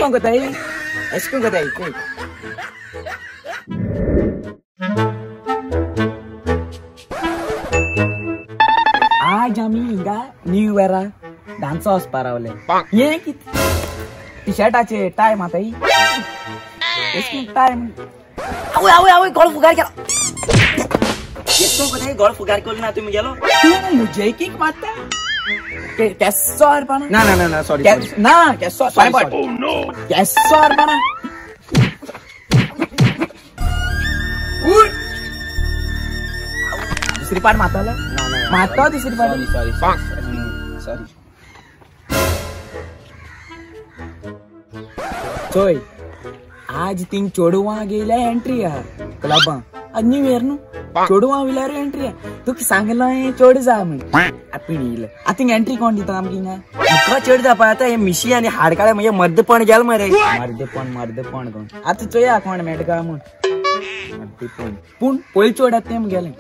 कोण कोताय एश कोण कोताय आज आमी हिंगा न्यू इयरा डान्स वचपा रावले. हे कितें टी-शर्टाचे टायम आतां टायम. आवय आवय आवय गळो फुगार केला. गळो फुगार करून ना तुमी गेलो मुझे किक मारता केसो हाडपाना. ना ना ना सॉरी ना केसो केसो हाडपाना. दुसरी पाट मारतालो मारता दुसरी पाट. Sorry sorry. चोय आज थिंग चेडवां गेल्या एंट्री आहा क्लबां. आज न्यू इयर न्हू चेडवां वयल्यार एंट्री आहा. तुका सांगलां चेड जा म्हण आपिण येयलें. आतां थिंग एंट्री कोण दिता आमकां हिंगा? म्हाका चेड जावपा आतां हे मिशी आनी हाड काडले म्हणजे मर्दपण गेल मरे. मर्दपण मर्दपण कोण आतां चोया कोण मेळटा म्हूण मर्दपण. पूण पयलीं चेड आतां तें गेलें.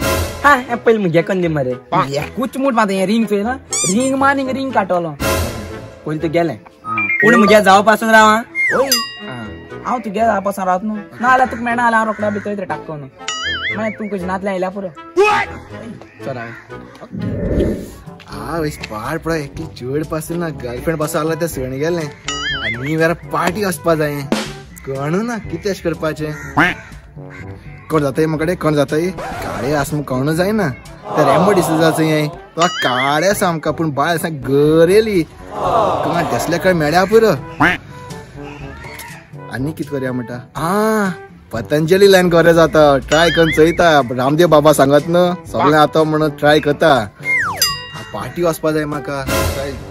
हा हें पयलीं मुगे कोन दी मरे. एकूच मूट मात हें रिंग चोयना रिंग मान हिंगा रिंग काडटलो. पयलीं तूं गेलें पूण मुगे जावपासून राव. हय हांव तुगे जावपासून रावत न्हू. ना जाल्यार तुका मेळना जाल्यार हांव रोकडा भितर टाकतो न्हू. मागीर तूं कशें नातलें आयल्या पुरो. चल हांव पाड पळय एकली चेड पासून ना गर्लफ्रेंड पासून आसलो तें सण गेलें आनी वेळार पार्टी वचपा जाय. कणू ना कितें अशें करपाचें. कोण जाताय म्हाका कोण जाताय काळे आसा म्हूण कोण जायना. ते रेमो डिसूजाचो हें तो काळे आसा आमकां पूण बायल आसा गरेली कोणा देसल्या कडेन मेळ्या पुरो. आनी कितें करया म्हणटा. आ पतंजली लायन बरें जाता ट्राय करून चोयता. रामदेव बाबा सांगत न्हू सगळें आतां म्हणून ट्राय करता. पार्टी वचपा जाय म्हाका.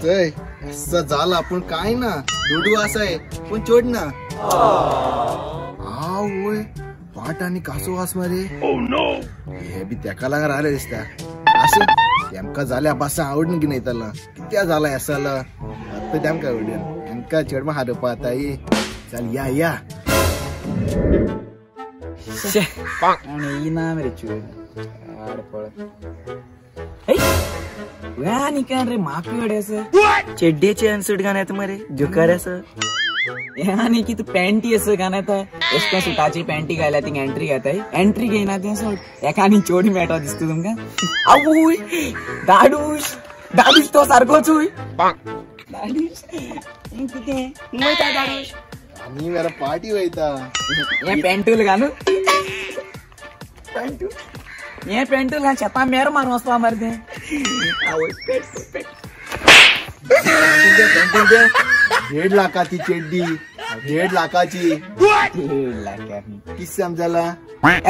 चय असो जाला पूण कांय ना दुडू आसाय पूण चड ना. आवय पाट आनी कासो आस मरे. हे बी तेका लागून रावले दिसता. आसूं तेमकां जाल्या पासून आवडून की न्हयतलो कित्याक जाला एसालो आतां तेमकां आवडून तेमकां चेडवां हारोवपा आतां. चल या या. येना मरे चेड आनी काय रे माकड आसा चेड्डेचे सूट घालून येता मरे जोकर आसा. आनी कितें पॅन्टी आसा घालून येता. एश कोन सुटाची पॅन्टी घायल्या थिंग एंट्री घेताय. एंट्री घेयना तें सोड एका आनी चेड मेळटा दिसता तुमकां. आवय दाडूश दाडूश तो सारकोच. दाडूश कितें वयता दाडूश आनी वेळार पार्टी वयता. हें पेंटूल घालून पेंटूल हें पेंटूल घालून शेतां मेरो मारून वचपा मरे तें. आवय 1.5 लाखाची चेड्डी 1.5 लाखाची 1.5 लाख कितें समजला.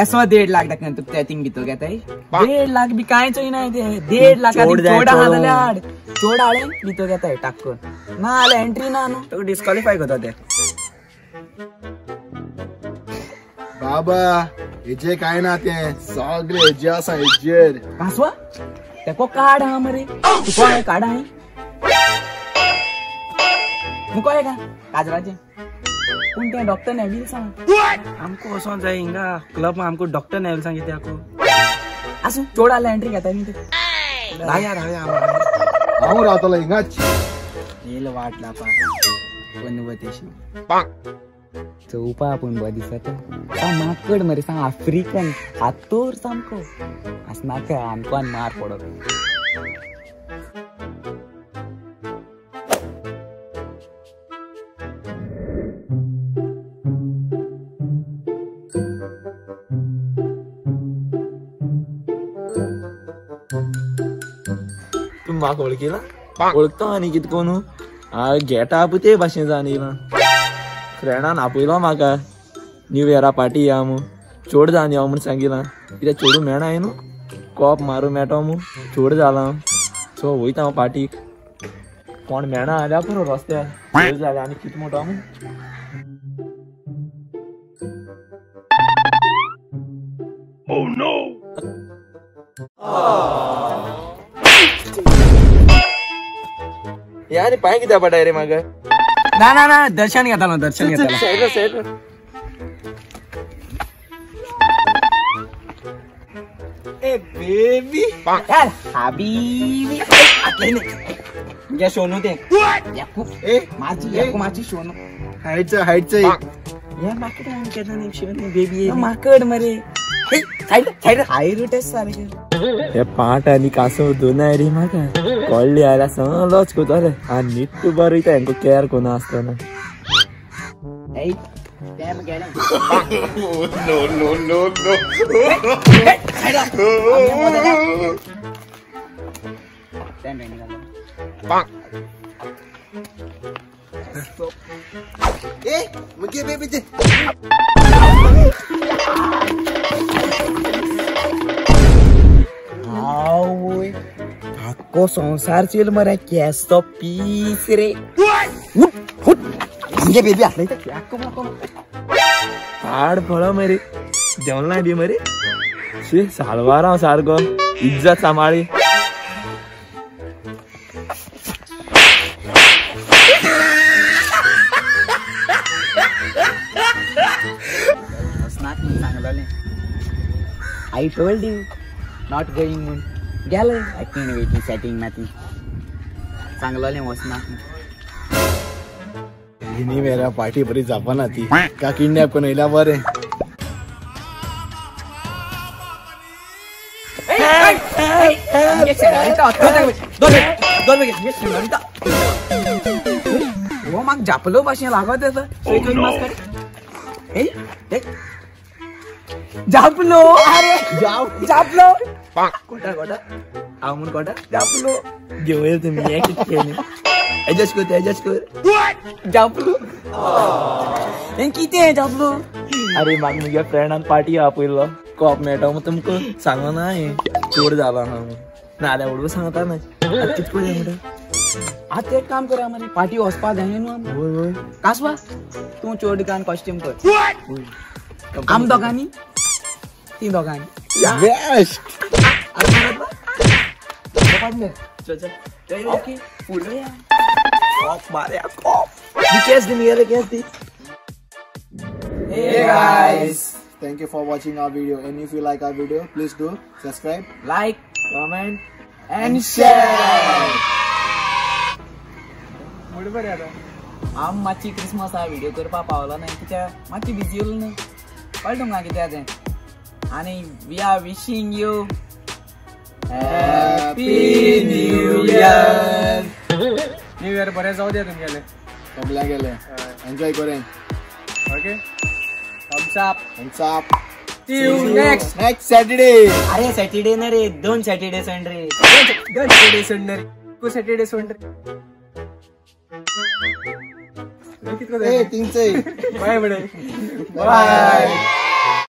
एसो 1.5 लाख दाखय तुका ते थिंग भितर घेताय. 1.5 लाख बी कांय चोयना ते. 1.5 लाख चोड आहा जाल्यार हाड चोड हाडून भितर घेताय टाकून. ना जाल्यार एंट्री ना न्हू तुका डिस्क्वॉलिफाय करता ते. बाबा हेजे काय ना ते सगळे हेजे आसा हेजेर. कासवा तेको कार्ड आहा मरे. तुका कार्ड आहा मुको का काजराचें. पूण तें डॉक्टर नेवील सांग आमकां वचोंक जाय हिंगा क्लब आमकां डॉक्टर नेवील सांग कित्याक. आसूं चोड आल्या एंट्री घेता न्ही ते. राया राया हांव रावतलो हिंगाच. येयलो वाट लावपा पनवतेशी चोवपा आपूण बरें दिसता तें. सांग माकड मरे सांग आफ्रिकन हातोर सामको आसनाका आमकां मार पडत. तूं म्हाका वळखीला वळखता आनी कितें कोण गेटा ते भाशेन जावन येयला. फ्रेंडान आपयलो म्हाका न्यू इयरा पार्टी या म्हूण चोड जावन यो म्हूण सांगिलां. कित्याक चेडूं मेळना न्हू कोप मारूं मेळटो म्हूण चोड जालां. सो वयता हांव पार्टीक कोण मेळना जाल्यार पुरो रस्त्यार चोड जालें आनी कितें म्हणटा म्हूण. यार पांय कित्याक पडाय रे म्हाका. ना ना ना दर्शन घेतालो दर्शन घेतालो. Side side ए बेबी यार हबीबी. गे शोनू ते माझी शोनू हाईटचं हाईटचं या माकड केन्ना शोनू बेबी माकड मरे साईड साईड हाय रुटेस सारखे हे पाट आनी कासव दोन रे म्हाका कळ्ळी आयला सगळोच कोताले आनी निट्टू बरो वयता हेंका केअर कोना आसतना. No no no no. ए मुगे बेबी ते आवय आक्को संसार चेल मरे केस तो पीस रे. उठ उठ मुगे बेबी आसले पाड फळ मरे जेवण बी मरे शी सालवार हांव सारको इज्जत सांबाळी. I told you not going म्हूण गेले एक्टिंग वेटिंग सेटिंग ना ती सांगलोलें वचना. हिनी मेरा पार्टी बरी जावना ती का किडनॅप करून येयल्या बरें. हो म्हाका जापलो भाशेन लागत येता. जापलो अरे जापलो कोटा कोटा हांव म्हूण कोटा जापलो घेवया तुमी हें कितें केलें एडजस्ट कर एडजस्ट कर जापलो हें कितें जापलो. अरे म्हाका म्हज्या फ्रेंडान पार्टी आपयलो कॉप मेळटा म्हूण तुमकां सांगना हांवें चोर जाला हांव नाल्यार उडू सांगता ना कितें करूया म्हणटा. आतां एक काम करा मरे पार्टी वचपा जाय न्हू आमी. वय वय कासवा तूं चोर दुकान कॉस्ट्यूम कर आम दोगांनी ती दोगांनी बेस्ट. ओके फुलोया कॉप मारया कॉप the case the Mere case the. Hey guys, thank you for watching our video, and if you like our video, please do subscribe, like, comment and share. बरोबर आता आम मातशी क्रिसमस हा व्हिडिओ करपाक पावलो ना कित्याक मातशी बिजी उरलो न्हू कळ्ळें तुमकां कित्याक तें. आनी we are wishing you happy new year. New year बरें जावं द्या तुमगेलें सगळ्यां गेले एन्जॉय करें. Okay thumbs up thumbs up. See you next next Saturday. अरे सॅटर्डे ना रे दोन सॅटर्डे सण रे दोन सॅटर्डे सण रे तू सॅटर्डे सण रे. ए तीनशे बाय बडे बाय.